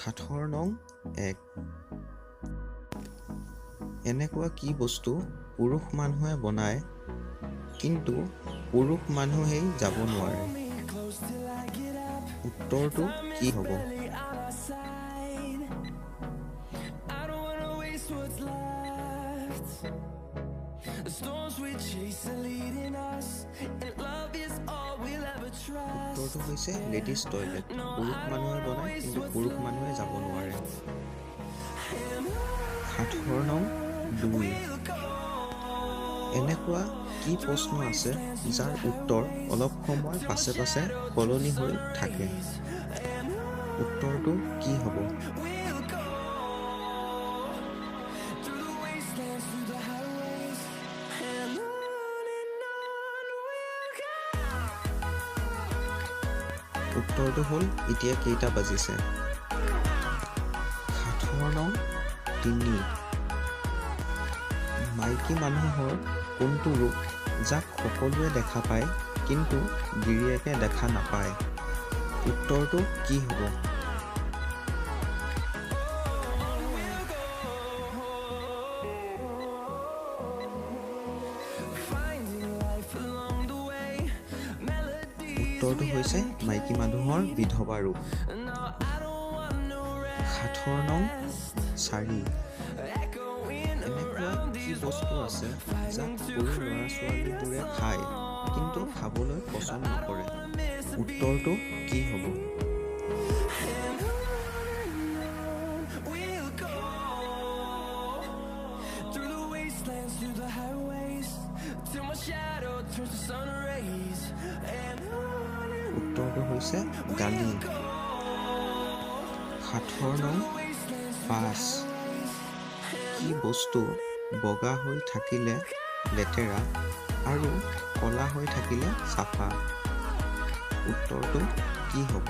সাঁথৰ নং 1। এনেকুৱা কি বস্তু পুৰুষ মানুহে বনায় কিন্তু পুৰুষ মানুহেই যাব নোৱাৰে? উত্তৰটো কি হ'ব? উত্তৰটো হৈছে লেডিজ টয়লেট। পুৰুষ মানুহে বনায় কিন্তু পুৰুষ মানুহে যাব নোৱাৰে। সাঁথৰ নং 2। এনেকুৱা কি প্ৰশ্ন আছে যাৰ উত্তৰ অলপ সময় পাছে পাছে সলনি হৈ থাকে? উত্তৰটো কি হ'ব? উত্তৰটো হ'ল এতিয়া কেইটা বাজিছে। সাঁথৰ নং 3। মাইকী মানুহৰ কোনটো ৰূপ যাক সকলোৱে দেখা পায় কিন্তু গিৰিয়েকে দেখা নাপায়? উত্তৰটো কি হ'ব? উত্তৰটো হৈছে মাইকী মানুহৰ বিধৱা ৰূপ। সাঁথৰ নং 4। এনেকুৱা কি বস্তু আছে যাক সৰু ল'ৰা ছোৱালীবোৰে খায় কিন্তু খাবলৈ পচন্দ নকৰে? উত্তৰটো কি হ'ব? উত্তৰটো হৈছে গালি। সাঁথৰ নং 5। কি বস্তু বগা হৈ থাকিলে লেতেৰা আৰু ক'লা হৈ থাকিলে চাফা? উত্তৰটো কি হ'ব?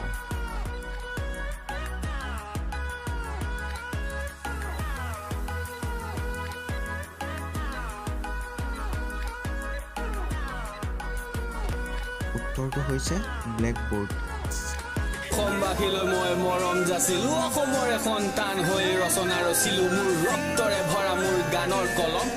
উত্তৰটো হৈছে ব্লেকবোৰ্ড। অসমবাসীলৈ মই মৰম যাচিলো, অসমৰে সন্তান হৈ ৰচনা ৰচিলো, মোৰ ৰক্তৰে ভৰা মোৰ গানৰ কলম।